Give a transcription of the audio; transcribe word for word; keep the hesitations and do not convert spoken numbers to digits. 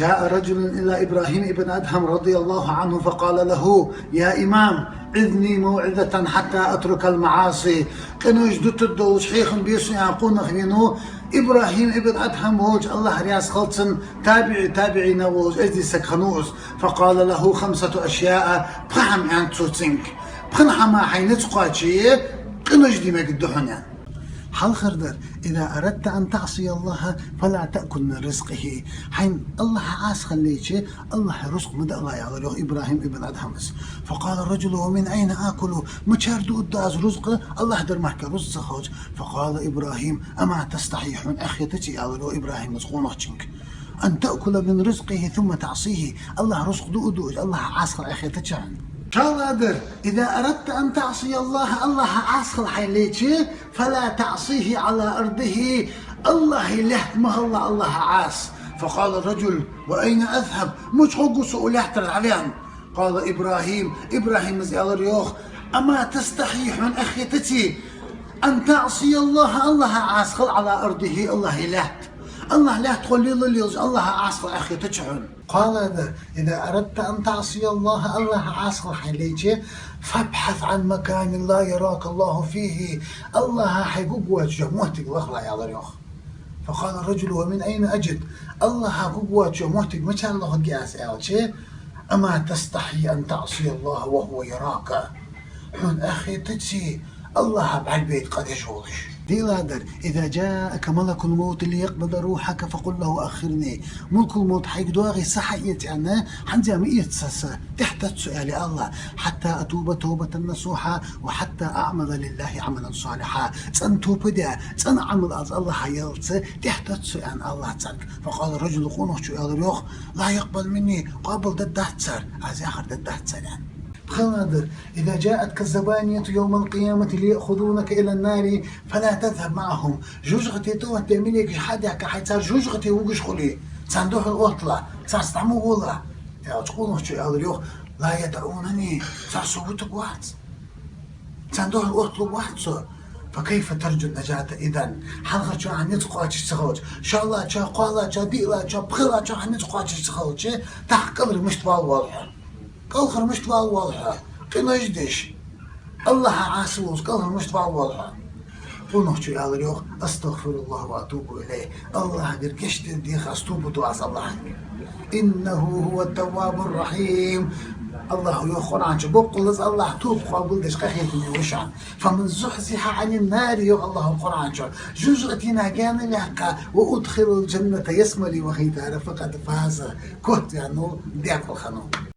جاء رجل إلى إبراهيم بن أدهم رضي الله عنه فقال له: يا إمام، عظني موعظة حتى أترك المعاصي. Къинош дутаргдолаш хьехам бе сона, аьнна, къонах венав, ИбрахӀим ибн Адхьам волча, АллахӀ раьза хилва цунна, табиӀи табиӀинех волаш эздий саг хиннав из. فقال له خمسة أشياء, пхи хӀама аьннад цо цунга. Пхе хӀамах хьай низ кхоаче, къинош де мегаргда хьона, аьнна. Хьалхардар: إذا أردت أن تعصي الله فلا تأكل من رزقه. Хьайна АллахӀах Ӏаса хила лайча, АллахӀа рузкъа ма даӀалахь, аьлар йоах ИбрахӀим ибн Адхьама. فقال الرجل: ومن أين آكل؟ Мичара дуаргда аз рузкъа, АллахӀ дар мара рузкъа ца хилча? فقال إبراهيم: أما تستحي, хьона эхь хетаций, аьлар йоах ИбрахӀима къонахчунга, أن تأكل من رزقه ثم تعصيه, АллахӀа рузкъа дуа дуаш, АллахӀах Ӏаса хила эхь хетаций хьона? ШоллагӀдар: إذا أردت أن تعصي الله, АллахӀах Ӏаса хила хьайна лайча, فلا تعصه على أرضه, АллахӀа лаьтта ма хилалахь АллахӀах Ӏаса. فقال الرجل: وأين أذهب؟ Мича гӀоргва со укх лаьттара дӀаваьнна? قال إبراهيم, ИбрахӀима аьлар йоах: أما تستحي, хьона эхь хетаций, أن تعصي الله, АллахӀах Ӏаса хила, على أرضه, АллахӀа лаьтта? АллахӀа лаьтта хила лела лелаш, АллахӀах Ӏаса хила эхь хетаций хьона? ШоллагӀдар: إذا أردت أن تعصي الله, АллахӀах Ӏаса хила хьайна лайча, فابحث عن مكان لا يراك الله فيه, АллахӀах хьай гургвоацача моттиг лахалахь, аьлар йоах. فقال الرجل: ومن أين أجد؟ АллахӀах гургвоацача моттиг мичара лохаргья аз, аьлча, أما تستحي أن تعصي الله وهو يراك؟ Хьона эхь хетаций, АллахӀах бӀаргабайта къа деш волаш? ДиълагӀдар: إذا جاءك ملك الموت ليقبض روحك فقل له: أخرني. Малакул-мовт хьайга доагӀе, са хьаэца, аьнна, хӀанз ма эца са, тӀехьатацца со, аьле, АллахӀах, حتى أتوب توبة نصوحا وحتى أعمل لله عملا صالحا. ЦӀена тоба даь, цӀена Ӏамал аз АллахӀах яллалца тӀехьатацца со, аьнна, АллахӀах цунга. فقال الرجل, къонахчо аьлар йоах: لا يقبل مني, къоабалдергдац цар, аз яхар дергдац цар, аьнна. ПхелагӀдар: إذا جاءتك الزبانية يوم القيامة ليأخذونك إلى النار فلا تذهب معهم. ЖожагӀате тӀаоттадаь малейкаш хьа а даьхка, хьай цар жожагӀате вугаш хуле, царна духьал отталахь, царца дӀа ма гӀолахь, аьлча, къонахчо аьлар йоах: لا يدعونني, цар со вутаргвац, царна духьал отталургвац со. فكيف ترجو النجاة إذا؟ Хьалхарчоа хьа низ кхоачаш ца хилча, шоллагӀчоа, кхоалагӀчоа, диълагӀчоа, пхелагӀчоа хьа низ кхоачаш ца хилча, тӀаккха кӀалхара мишта валавоал хьо? КӀалхара мишта валавоал хьо? Къинош деш, АллахӀах Ӏаса волаш, кӀалхара мишта валавоал хьо? Къонахчо аьлар йоах: أستغفر الله وأتوب إليه. АллахӀагара гешт дар деха аз, тоба ду аз АллахӀага. إنه هو التواب الرحيم. АллахӀа йоах Къуръан чу: боккъала из АллахӀ тоба къоабалдеш, къахетаме ва шоана. فمن زحزح عن النار, йоах АллахӀа Къуръан чу, жожагӀатенах гаьна ваьккха, وأدخل الجنة, ялсмале вахийтар, فقد فاز, котваьннав, даькъала хиннав.